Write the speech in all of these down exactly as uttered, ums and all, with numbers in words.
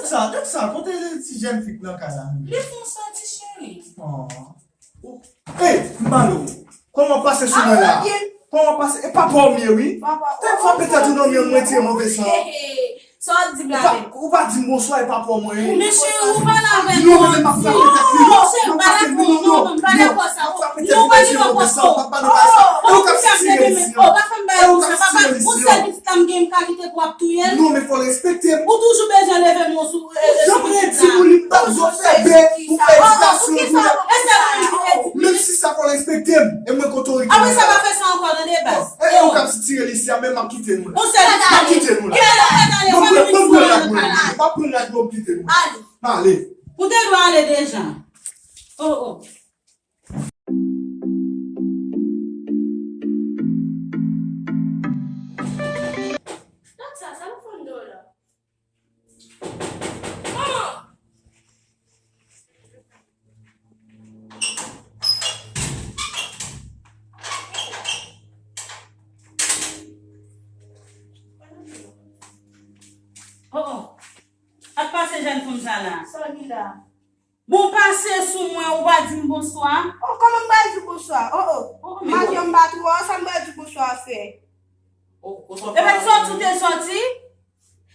Sa, tèt sa, kote ti jèn fi k nan kay la? Li fè yon sòti, cheri. Oh. Hey, m pale w. Kòman w pase sou mwen la? Kòman w pase? E papa w m ye, wi. Tèt frape tèt ou nan mwen, mwen tire move san. Sa w ap di m la menm? Ou pa di m bonswa, e papa w mwen ye. Men cheri, ou pale avèk mwen. Non, men m ap frape tèt li. Non, cheri, m pa dakò. Non, non, non, m pa dakò sa. Non, pa di m bonswa. Papa nou pa sa. E ou k ap tire li si. Ou pa fè m bagay konsa, papa. Ou sèl pitit la m gen, m ka kite pou w ap touye l? Non, men fò w respekte m. Ou toujou bezwen leve m sou Jan m redi pou li, m pa bezwen fè bè, pou fè edikasyon pou li. Menm si sa fò l respekte m, e mwen k otorite. Apre sa, pa fè sa ankò, tande, baz. E ou k ap tire li si a, men m ap kite nou la. M ap kite nou la. Mwen pran, mwen pran rad mwen. M ap pran rad mwen, m kite nou. M ale. Ou te dwe ale deja. Oh, oh. Tande sa, sa nou fè m dòlè? Manman! Oh, oh. Ak pase jèn fanm sa la. Sa ki la? Bon, pase sou mwen, ou pa di m bonswa. Oh, kòman m pral di bonswa? Oh, oh. Oh, men madanm pa twò, sa m pral di bonswa fè? Oh, bonswa. Epi sòti ou te sòti?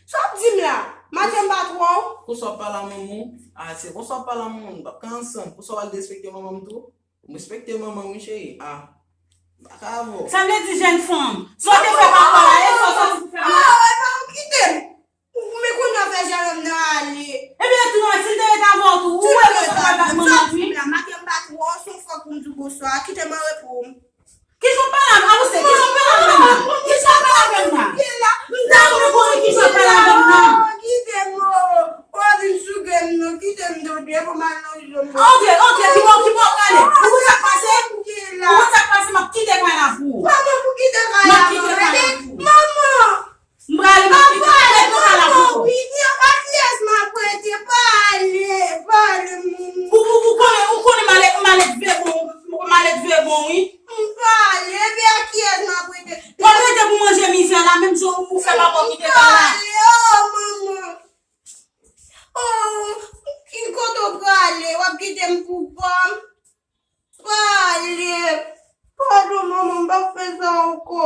Sa w ap di m la? Madanm pa twò? Konsa w ap pale a manman w? Ah, se konsa w ap pale a manman w, nou p ap ka ansanm. Konsa w al derespekte manman m tou? M respekte manman m, wi, cheri. Ah, m pa ka avè w. Sa vle di jèn fanm. Sa w te fè papa la, e sa w sòti pou fè mwen? Ah, e pa ou kite m. Ou men kounye a fè jan lòm nan ale. Ebyen, tou, si l te ret avè w tou, ou wè l konsa pral bat manman l, wi. Madanm pa twò, se yon fwa pou m di w bonswa, kite m an repo m. Kijan w pale avè m? Kijan w pale avè m la? Kijan w pale avè m la? M ta renmen konnen kijan w pale avè m la. Kite m, oh, oh, vin souke m non, kite m tande, fò m al nan zòn nan. Ok, ok, ki bò, ki bò w prale? Ou konn sa k pase? Ou konn sa k pase? M ap kite kay la pou ou. Kòman pou kite kay la? M ap kite kay la pou ou. Manman! M prale, m ap kite, m ap kite kay la pou ou. Wi, di yo pa kiyès m ap rete, pale, pale, manman. Ou, ou, ou konnen, ou konnen malèt, malèt vye bon, malèt vye bon, wi. M pale, epi a kiyès m ap rete? W ap rete pou manje mizè la, menm jan ou fè papa w kite kay la. M pale, oh, manman. Oh, ki kote w prale? W ap kite m pou pa m? Pale. Padon, manman, m p ap fè sa ankò.